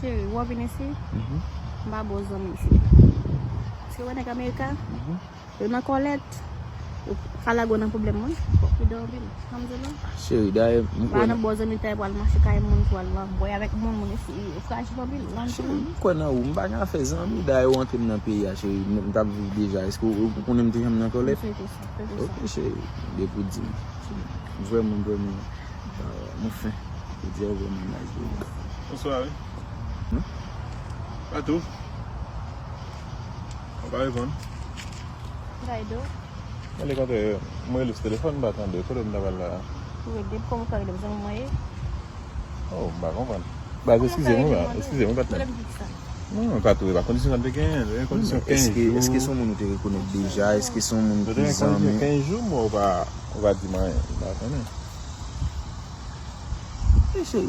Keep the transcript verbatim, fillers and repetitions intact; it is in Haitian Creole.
Cheri, w ap vin isi? M pa bon zanmi isi. Se wè nèg Amerika? Yo nan kòlèt. Yo ka lage w nan pwoblèm, wi. Fòk prudent anpil. Sa m di w la. Cheri, dayè, m kwè. Pa nan bon zanmi, ta pral mache kay moun, pral la bwè avèk moun, moun isi, yo frajil anpil. Cheri, m kwè nan ou. M pa gen afè zanmi, dayè, ou antre m nan peyi a, cheri. M, m t ap viv deja. Èske ou, ou konnen m te janm nan kòlèt? M swete sa, swete sa. Ok, cheri. Depi w di m. Vrèman, vrèman. Mwen fen. Jodi a vrèman nice, bro. Bonswa, wi. Hmm? Patou. Ou pa reponn. Gaydo. Mwen le kontre, mwen rele sou telefòn, m pa tande. Kote m ta pral la? Ou rele, kòman ou ka rele m? Zanmi mwen ye? Oh, m pa konprann. Baz, eskize m, wi, eskize m, wi, patnè. Kote m di sa? Non, Patou, e pa kondisyon sa m te genyen, e kondisyon kenz jou. Èske, èske se yon moun ou te rekonèt deja? Èske se yon moun ki zanmi? Kondisyon kenz jou, mwen, ou pa, ou pa di m anyen, m pa konnen. Mesye,